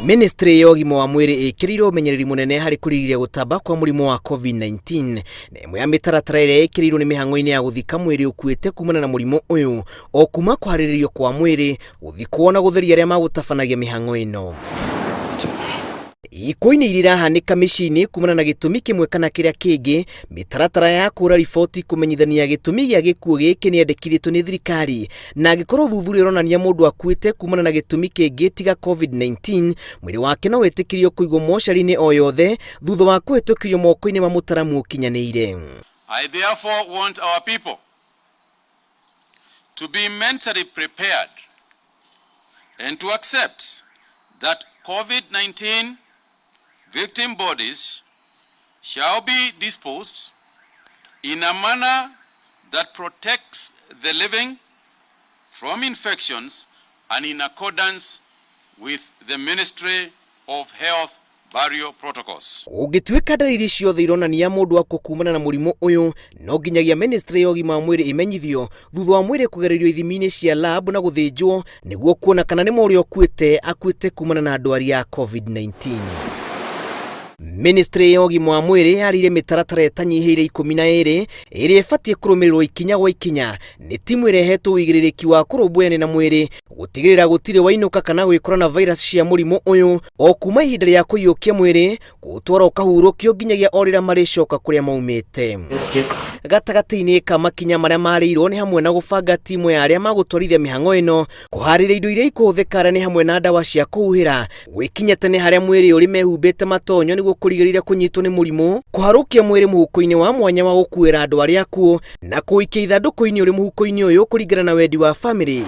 Ministry ya ũgima wa mwĩrĩ ĩkĩrĩire ũmenyereri mũnene harĩ kũrigĩrĩria gũtamba kwa mũrimũ wa COVID-19 na ĩmwe ya mĩtaratara ĩrĩa ĩkĩrĩirwo nĩ mĩhang'o-inĩ ya gũthika mwĩrĩ ũkuĩte kumana na mũrimũ ũyũ o kuma kũharĩrĩrio kwa mwĩrĩ, gũthikwo na gũtheria arĩa magũtabanagia mĩhang'o ĩno. Ikuũ-inĩ iria irahanĩka mĩciĩ-inĩ kumana na gĩtũmi kĩmwe kana kĩrĩa kĩngĩ, mĩtaratara ya kũra riboti kũmenyithania gĩtũmi gĩa gĩkuũ gĩkĩ nĩyendekithĩtio nĩ thirikari, na angĩkorwo ũthuthuria ũronania mũndũ akuĩte kumana na gĩtũmi kĩngĩ tiga COVID-19, mwĩrĩ wake no wĩtĩkĩrio kũigwo mocarĩ-inĩ o yothe thutha wa kũhĩtũkĩrio moko-inĩ ma mũtaramu ũkinyanĩire. I therefore want our people to be mentally prepared and to accept that COVID-19 victim bodies shall be disposed in a manner that protects the living from infections and in accordance with the Ministry of Health burial protocols. Kũngĩtuĩka ndariri ciothe ironania mũndũ akua kumana na mũrimũ ũyũ, no nginyagia ministry ya ũgima wa mwĩrĩ ĩmenyithio thutha wa mwĩrĩ kũgererio ithimi-inĩ cia lab na gũthĩnjwo nĩguo kuona kana nĩ ma ũrĩa ũkuĩte akuĩte kumana na ndwari ya COVID-19. Ministry ya ũgima wa mwĩrĩ yarĩire mĩtaratara ĩtanyihĩire 12 ĩrĩa ĩbatiĩ kũrũmĩrĩrwo ikinya gwa ikinya nĩ timu ĩrĩa ĩhetwo ũigĩrĩrĩki wa kũrũmbũyania na mwĩrĩ gũtigĩrĩra gũtirĩ wainũka kana gwĩkora na virus cia mũrimũ ũyũ o kuma ihinda rĩa kũiyũkia mwĩrĩ kũũtwara ũkahurũkio nginyagia o rĩrĩa marĩcoka kũrĩa maumĩte. Gatagatĩ-inĩ ka makinya marĩa marĩirwo nĩ hamwe na gũbanga timu ya arĩa magũtwarithia mĩhang'o ĩno, kũharĩria indo iria ikũhũthĩka arĩa nĩ hamwe na ndawa cia kũhuhĩra, gwĩkinya tene harĩa mwĩrĩ ũrĩ mehumbĩte matonyo nĩguo kũrigĩrĩria kũnyitwo nĩ mũrimũ, kũharũkia mwĩrĩ mũhuko-inĩ wa mwanya wa gũkuĩra andũ arĩa akuũ na kũũikia ithandũkũ-inĩ ũrĩ mũhuko-inĩ ũyũ kũringana na wendi wa bamĩrĩ.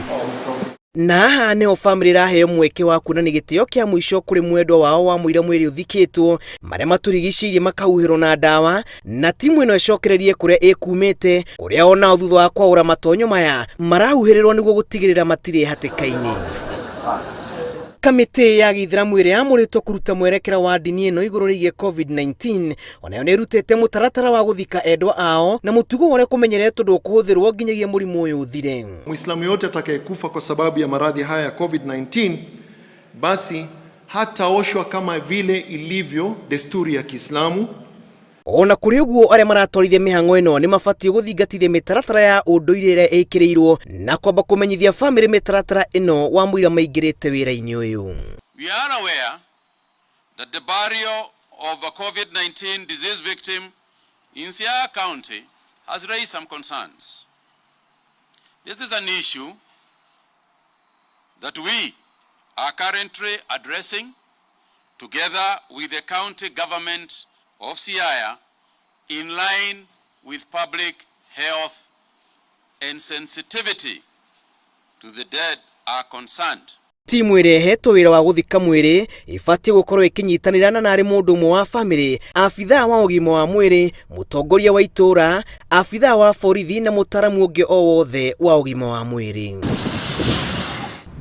Na haha nĩho bamĩrĩ ĩraheo mweke wa kuonania gĩtĩo kĩa mũico kũrĩ mwendwa wao wa mũira mwĩrĩ ũthikĩtwo, marĩa matũrigicĩirie makahuhĩrwo na ndawa, na timu ĩno ĩcokererie kũrĩa ĩkumĩte, kũrĩa onao thutha wa kwaũra matonyo maya marahuhĩrĩrwo nĩguo gũtigĩrĩra matirĩ hatĩka-inĩ. Kamĩtĩ ya gĩithĩramu ĩrĩa yamũrĩtwo kũruta mwerekera wa ndini ĩno igũrũ rĩgiĩ COVID-19 onayo nĩ ĩrutĩte mũtaratara wa gũthika endwa ao na mũtugo wa ũrĩa kũmenyeretwo ndũkũhũthĩrwo nginyagia mũrimũ ũyũ ũthire. Muislamu yote atakayekufa kwa sababu ya maradhi haya ya COVID-19 basi hataoshwa kama vile ilivyo desturi ya Kiislamu. Ona kũrĩ ũguo arĩa maratwarithia mĩhang'o ĩno nĩ mabatiĩ gũthingatithia mĩtaratara ya ũndũire ĩrĩa ĩkĩrĩirwo na kwamba kũmenyithia bamĩrĩ mĩtaratara ĩno wa mũira maingĩrĩte wĩra-inĩ ũyũ. We are aware that the burial of a COVID-19 disease victim in Siaya County has raised some concerns. This is an issue that we are currently addressing together with the county government of Siaya in line with public health and sensitivity to the dead are concerned. Timu ĩrĩa ĩhetwo wĩra wa gũthika mwĩrĩ ĩbatiĩ gũkorwo ĩkĩnyitanĩra na narĩ mũndũ ũmwe wa bamĩrĩ, abithaa wa ũgima wa mwĩrĩ, mũtongoria wa itũũra, abithaa wa borithi na mũtaramu ũngĩ o wothe wa ũgima wa mwĩrĩ.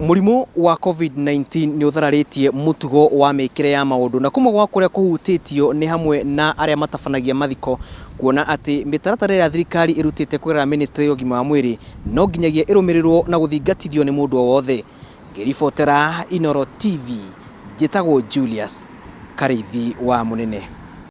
Mũrimũ wa COVID-19 nĩ ũthararĩtie mũtugo wa mĩkĩre ya maũndũ na kũmwe gwa kũrĩa kũhutĩtio nĩ hamwe na arĩa matabanagia mathiko, kuona atĩ mĩtaratara ĩrĩa thirikari ĩrutĩte kũgerera ministry ya ũgima wa mwĩrĩ no nginyagia ĩrũmĩrĩrwo na gũthingatithio nĩ mũndũ o wothe. Ngĩribotera Inooro TV, njĩtagwo Julius Karĩithi wa Mũnene.